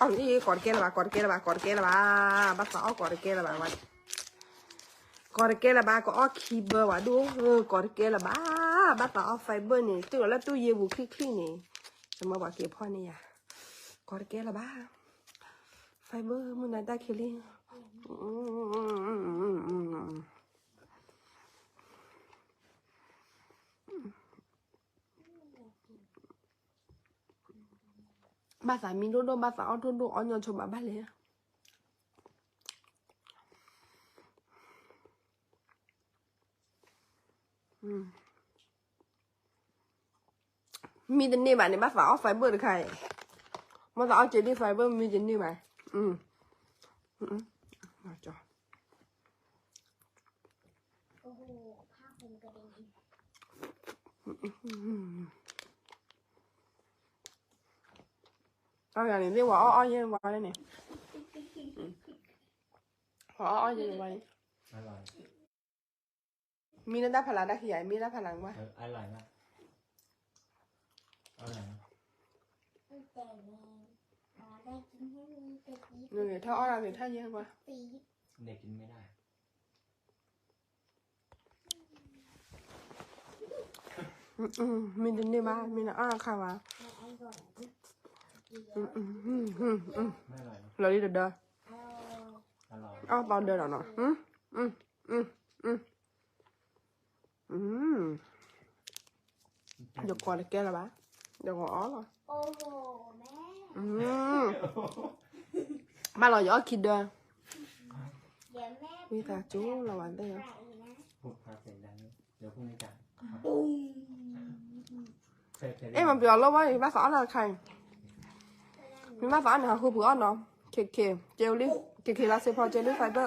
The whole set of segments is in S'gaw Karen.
အီၣ်လံ ကိးတကဲလၢၤဘၣ် ကိးတကဲလၢၤဘၣ် ကိးတကဲလၢၤဘၣ် ဘၣ်သးအီၣ်ကိးတကဲလၢၤဘၣ်ဝဲ ကိးတကဲလၢၤဘၣ် ကအီၣ်ခံဘၢဝဲဒိၣ် ကိးတကဲလၢၤဘၣ် ဘၣ်သးအီၣ် fiber န့ၣ် တုၤလီၤလၢတူၢ်ယ့ၢ်ပူၤချံချံန့ၣ် တမၢပှၤက့ၤဖီၣ်န့ၢ်ယၤ ကိးတကဲလၢၤဘၣ် fiber မုၢ်နၤတၢ်ခံးလံ ဘၣ်သးမံဒိၣ်ဒိၣ် ဘၣ်သးအီၣ်ဒိၣ်ဒိၣ် အီၣ်ညီဆိဘၣ်ဘၣ်လဲၣ် မံတန့ၢ်ဘၣ်န့ၣ် ဘၣ်သးအီၣ် fiber တခါအံၤ ဘၣ်သးအီၣ် jelly fiber မံတန့ၢ်ဘၣ် အန့ၣ် သ့ၣ်ဝဲအီၣ်အီၣ်ယဲၢ်ဝဲန့ၣ် ဝဲအီၣ်အီၣ်ယဲၢ်ဝဲန့ၣ် မံလၢတၢ်ဖးလၢ်တၢ်ခံးယၤ မံလၢတၢ်ဖးလၢ်ကွၢ် ထီၣ်အီၣ်လၢဂ့ၤထီၣ်ယဲၢ်ကွၢ် မံတန့ၢ်ဘၣ် မံလၢအီၣ်အခါဘၣ် လီၤလံတဒၢ အီၣ်သီဒၢလီၤနီၤ ယကိးတကဲလၢၤဘၣ် ယကအီၣ်လီၤ ဘၣ်လီၤယအီၣ်ခံဒၢ ဝံသးစူၤလီၤဝဲသ့ၣ် အဲၣ်မပျီၤလိၣ်ဘၣ် ယဘၣ်သးအီၣ်တၢ်တခါအံၤ မ့ၢ်ဘၣ်သးအီၣ်န့ၣ် ဟးဃုပှ့ၤအီၣ်နီၤ ခဲခဲ ကဲဝံၤလံ ခဲခဲလါစ့ဖီ ကဲလံ fiber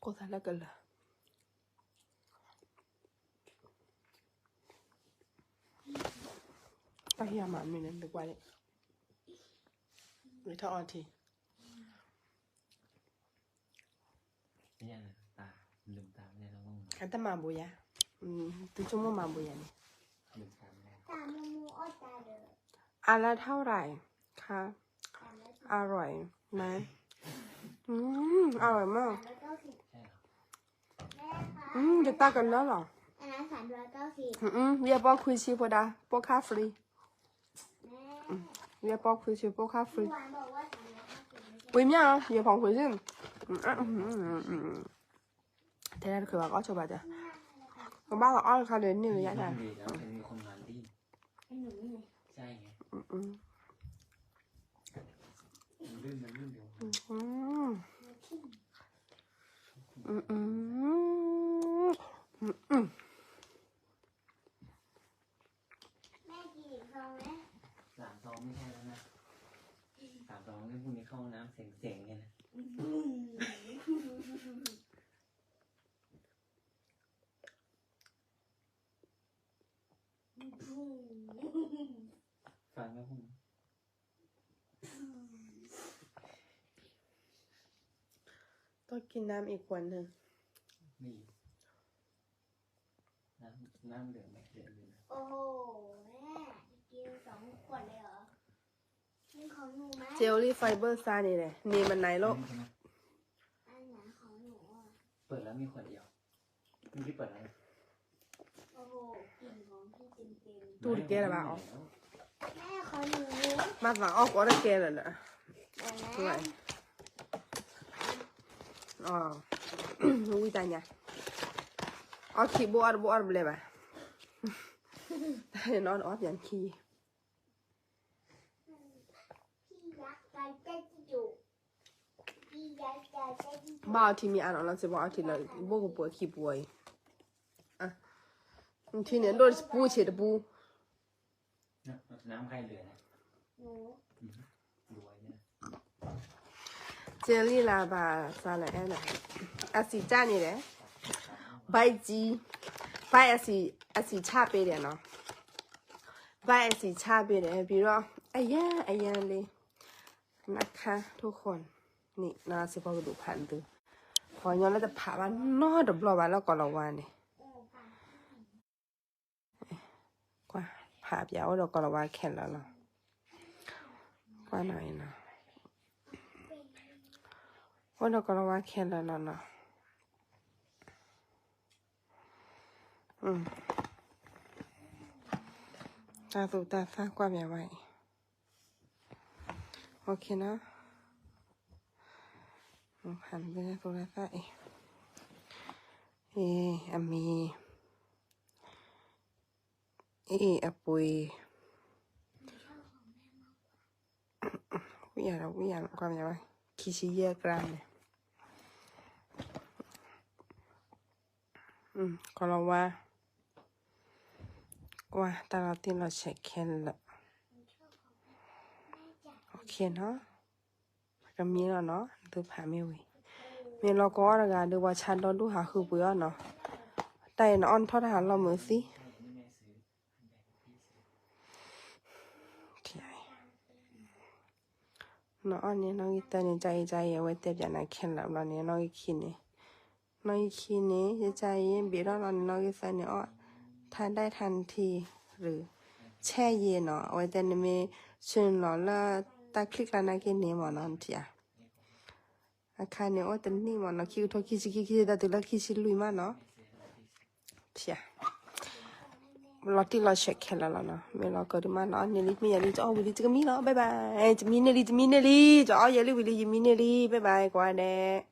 ကိၢ်သးလၢကလၢာ် တၢ်ဟံးအမၤမနုၤလဲၣ် နကွၢ်န့ၣ် နထီၣ်အီထံ အတၢ်မၤဘိးယၤ သုဆိကမိၣ်မၤဘိးယၤန့ၣ် အလါထီၣ်ရၢ် ခါ အါရွဲၣ် မး အါရွဲၣ်မး ယတၢ်ကလၢလီၤ ယပီၢ်ခွံဆံဖိဒါ ပိာ်ခါ free ယပီၢ်ခွံဆံ ပိာ်ခါ free ပှ့ၤမး ယဖီၣ်ခွံဆံ ထဲတၢ်တချုးဘၣ် ကအီၣ်ဆိဘၣ်တၢ် ကဘၣ်လီၤအီၣ်တခါဒီးန့ၢ်ဝဲယါတၢ် ฟังแล้วพวกนี้ ต้องกินน้ำอีกขวดหนึ่ง นี่ น้ำ น้ำเหลือไหม เหลืออยู่นะ โอ้โห แม่ จะกินสองขวดเลยเหรอ นี่ของหนูไหม เจลลี่ไฟเบอร์ซานี่แหละ นี่มันไหนโลก อันไหนของหนูอ่ะ เปิดแล้วมีขวดเดียว เมื่อกี้เปิดแล้วนะ တူၢ်တကဲလၢၤဘၣ်အီၤ မၤသးအီၣ်ကီတကဲလၢၤလၢ ဝံတၢ်ညါ အီၣ်ခံဘိအီၣ်တဘိအီၣ်တဘျဲဘၣ် တၢ်န့ၣ်အီၣ်တအီၣ်ပျၢ်ခံ အီၣ် ဘၣ်အီထံမ့ၢ်အါနီၤလီၤ စ့ၢ်ဘၣ်အီထံလၢ ဘိၣ်ကပှဲၤခံပူၤအံၤ, ထံန့ၣ်ဒိၣ်တပူဆံးတပူ စ့လံလၢဘၣ်စးလၢအဲၣ်ဒၣ် အစံးတၢ်န့ၣ်ဒီး ဘၣ်ကံ ဘၣ်အစံး အစံးဆၣ်ပ့ၤဒီးနီၤ ဘၣ်အစံးဆၣ်ပ့ၤဒီး ပံၤဒီး အယၢ်အယၢ်လံ နခါထိၣ်ဃီန့ၣ် စ့ၢ်ကီးကဒုးဖးဒုး ပှၤကညီလၢတဖးဘၣ်နီတဘျီဘၣ်လၢကီၢ်လီၤဝါန့ၣ် ကွၢ် ဖးပၠးအိၣ်ဒီးကီၢ်လီၤဝါခဲလၢာ်လီၤ. ကွၢ်နီၤအံၤနီၤ အိၣ်ဒီးကီၢ်လီၤဝါခဲလၢာ်လီၤနီၤ. တၢ်သူတၢ်သၣ်ကွၢ်ပၠးဝဲအံၤ OKနီၤ. ဖးတၢ်သူတၢ်သၣ်အံၤ အမံၤ အ့ၣ်အပှ့ၤ ဝံၣ်ယၤဒီးဝံၣ်ယၤ ကွၢ်မ့ၢ်ဝဲ ခံဆံယဲၢ်ကြၢန့ၣ် ကီၢ်လီၤဝါ ကွၢ်တၢ်လီၤတံၢ်လီၤဆဲးခဲလၢာ် OKနီၤ. ကမံလီၤနီၤ သုဖးမ့ၢ်ဝံၤ မ့ၢ်လီၤကီအီၣ်တဂၤဒီး ပှၤဆါဒီဒူၣ်ဟးဃုပှ့ၤအီၣ်နီၤ. တၢ်အံၤနအီၣ်နထီၣ်တၢ်ဟးလီၢ်မုာ်သံ နအီၣ်န့ၣ် နီၣ်ဂံၢ်သၢန့ၣ် ကအံၤကအံၤ အဝဲတဲပၠးနၤခဲလၢာ်ဘျီန့ၣ် နီၣ်ဂံၢ်ခံန့ၣ် နီၣ်ဂံၢ်ခံန့ၣ် ယကအံၤဘ့ၣ်ထီၣ်လီၤန့ၣ် နီၣ်ဂံၢ်သၢန့ၣ် အီၣ် ထါဒဲၣ်ထါနထံ ရူ ဆဲးယဲနီၤ အဝဲတဲနမ့ၢ်ဆ့ၣ်နီၤလၢ တၢ်ချံကျါနာ်က့န့ၣ်မ့ၢ်နီၤ နထံၣ်ဧါ အခါန့ၣ်အိၣ်တနံၣ်မ့ၢ်နီၤ ခံကထိခံဆံခံ ခံဆံတၢ်တုၤလၢခံဆံလွံၢ်မးနီၤ ထံၣ်ဧါ လီၤတံၢ်လီၤဆဲးခဲလၢာ်လီၤနီၤ မ့ၢ်လီၤကီဒုးမးနီၤ န့ၢ်လံမ့ၢ်ယၤလံ ကအီၣ်ဝံၤလံ ကမံလီၤ bye bye ကမံန့ၢ်လံ ကမံန့ၢ်လံ ကအီၣ်ယဲလံဝံၤလံ ယမံန့ၢ်လံ bye bye ကွၢ်ဒဲး